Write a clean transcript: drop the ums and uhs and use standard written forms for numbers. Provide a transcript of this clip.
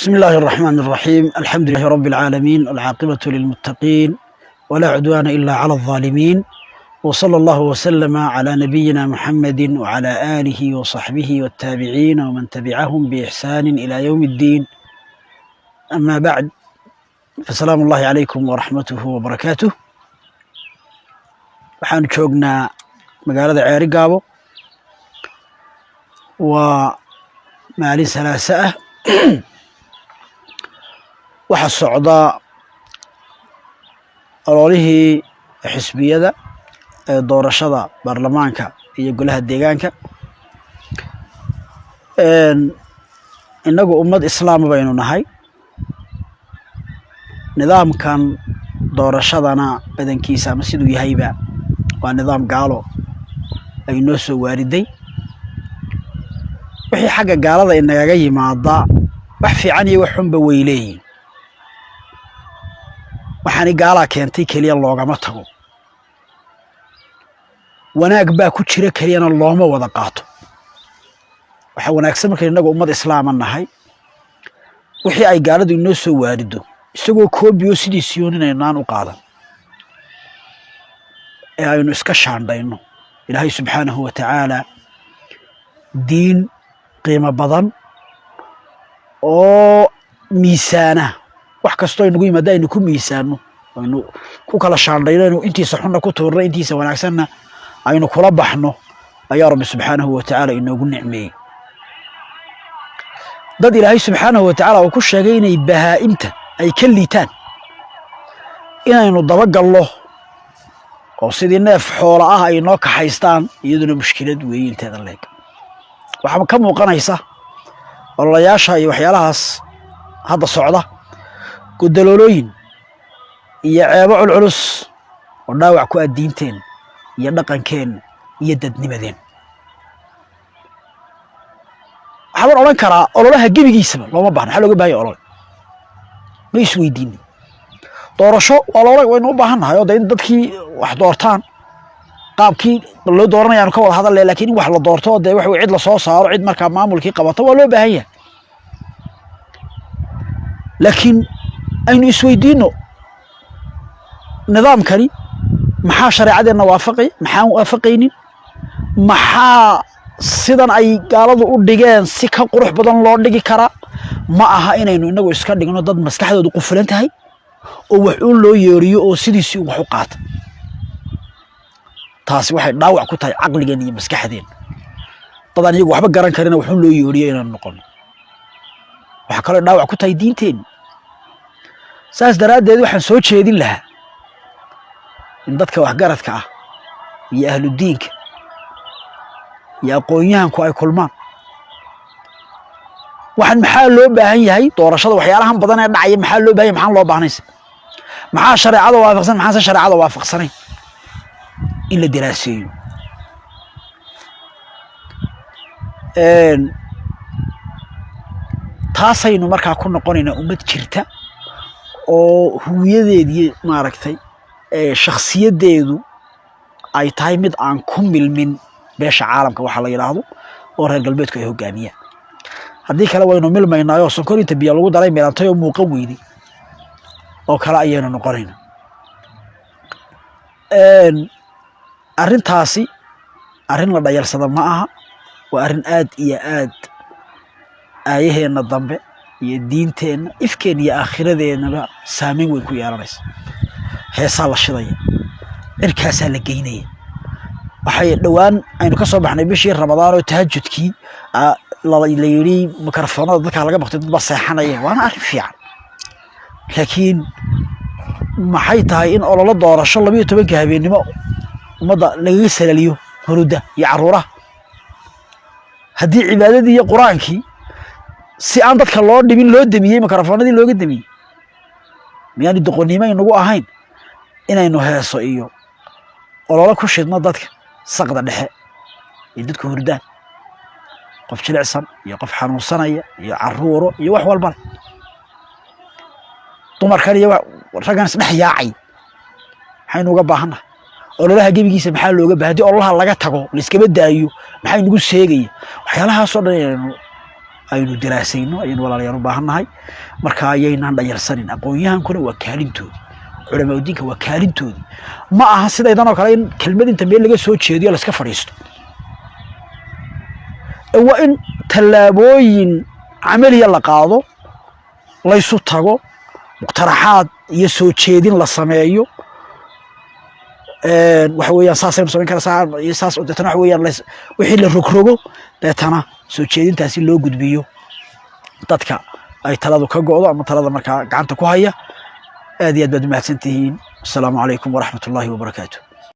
بسم الله الرحمن الرحيم، الحمد لله رب العالمين، العاقبة للمتقين، ولا عدوان إلا على الظالمين، وصلى الله وسلم على نبينا محمد وعلى آله وصحبه والتابعين ومن تبعهم بإحسان إلى يوم الدين. أما بعد، فسلام الله عليكم ورحمته وبركاته. Waxaanu joognaa magaalada Ceeri Gaabo. Waa maalin Salaase ah. Waxaa socdaa ololihii xisbiyada ee doorashada baarlamaanka iyo golaha deegaanka. Innagu ummad islaama baynu nahay. Nidaamkan doorashadana badankiisa ama siduu yahayba waa nidaam gaalo ay noo soo waariday. Wixii xagga gaalada inagaga yimaada, wax fiican iyo wax xunba way leeyihin. Waxaani gaalaa keentay keliya loogama tago, wanaag baa ku jira keliyana looma wada qaato. Waxaa wanaagsan markaynu innagu ummad islaama nahay, wixii ay gaaladu inoo soo waarido isagoo koobiyo sidiisiyoon inaynaan u qaadan ee aynu iska shaandhayno. Ilaahay subxaanahu wa tacaala diin qiimo badan oo miisaana wax kastoo aynagu yimaada aynu ku miisaano, aynu ku kala shaandhayno, aynu intiisa xunna ku tuurno, intiisa wanaagsanna aynu kula baxno, ayaa Rabbi subxaanahu wa tacaala inoogu nicmeeyey. Dad Ilaahay subxaanahu wa tacaala uu ku sheegay inay bahaa'imta ay ka liitaan inaynu dabagallo oo sidii neef xoola ah ay noo kaxaystaan, iyaduna mushkilad weeye inteeda leeg. Waxaa ka muuqanaysa ololayaasha iyo waxyaalahaas hadda socda godaloolooyin iyo ceebo culculus oo dhaawac ku ah diinteen iyo dhaqankeen iyo dadnimadeen. Waxaan odhan karaa ololaha gebigiisaba looma baahna. Maxaa looga bahanya olole? Ma isweydiinin? Doorasho waa loola waynu u baahan nahay oo de in dadkii wax doortaan, qaabkii loo dooranayaanu ka wada hadal, lakin in wax la doorto oo dee waxa wey cid lasoo saaro, cid markaa maamulkii qabato, waa loo baahan yahay. Laakiin aynu isweydiino, nidaamkani maxaa shareecadeenna waafaqay, maxaan waafaqaynin? Maxaa sidan ay gaaladu u dhigeen si ka qurux badan loo dhigi karaa? Ma aha inaynu inagu iska dhigno dad maskaxdoodu qufulan tahay oo wax uun loo yeeriyo oo sidiisii wax u qaata. Taasi waxay dhaawac ku tahay caqligeen iyo maskaxdeen. Dadaan iyagu waxba garan karina waxuun loo yeeriyo inaanu noqono, waxaa kaloo dhaawac ku tahay diinteen. Saas daraaddeed waxaan soo jeedin lahaa in dadka waxgaradka ah iyo ahludiinka iyo aqoon-yahanku ay kulmaan. Waxaan maxaa loo baahan yahay? Doorashada, waxyaalahan badan ee dhacaya, maxaa loo bahan yahay? Maxaan loo baahnaysa? Maxaa shareecada waafaqsan, maxaanse shareecada waafaqsanayn? In la daraaseeyo. Taasaynu markaa ku noqonaynaa ummad jirta oo huwiyadeedii maaragtay shakhsiyaddeedu ay tahay mid aan ku milmin beesha caalamka waxaa la yidhaahdo oo reer galbeedku ay hogaamiyaan. Haddii kale waynu milmaynaayoo sonkor inta biyo lagu daray milantay oo muuqan weyday oo kale ayaynu noqonaynaa. Arrintaasi arrin la dhayalsada ma aha. Waa arrin aad iyo aad aayaheenna dambe iyo diinteenna, ifkeenna iyo aakhiradeennaba saameyn weyn ku yeelanaysa. Heesaa la shidaya, cirkaasaa la geynaya. Waxay dhowaan aynu ka soo baxnay bishii Ramadaan oo tahajudkii la yidhi mikrofoonada dadkaa laga baqtay, dad baa seexanaya. Waana arrin fiican, laakiin maxay tahay in ololo doorasho 12-ka habeennimo ummadda lagaga salaliyo huruda iyo caruuraha? Haddii cibaadadii iyo Qur-aankii si aan dadka loo dhibin loo demiyey, mikrofoonadii looga demiyey, miyaanu doqonnimo inagu ahayn inaynu heeso iyo ololo ku shidno dadka saqda dhexe iyo dadku hurdaan, qof jilicsan iyo qof xanuunsanaya iyo caruuro iyo wax walba leh, dumarkan iyo raggan isdhex yaacay? Maxaynu uga baahannahay ololaha gebigiisa? Maxaa looga bahan hadii ololaha laga tago, laiskaba daayo? Maxaa inagu seegaya? Waxyaalahaasoo dhan inaynu Aynu diraasayno ayaynu, walaalayaal, u baahannahay. Marka ayaynaan dhayarsanin. Aqoon-yahankuna waa kaalintoodii, culamaa'udiinka waa kaalintoodii. Ma aha sidaydan oo kale in kelmad inta meel laga soo jeediyo layska fadhiisto. Waa in tallaabooyin camaliya la qaado, laysu tago, muqtaraxaad iyo soo jeedin la sameeyo. Waxa weeyaan saasaynu samayn kara saa iyo saas, deetana waxa weeyaan wixii la rogrogo, deetana soo jeedintaasi loo gudbiyo dadka ay taladu ka go'do ama talada markaa gacanta ku haya. Aad iyo aad baad umahadsan tihiin. Asalaamu calaykum waraxmat ullaahi wabarakaatu.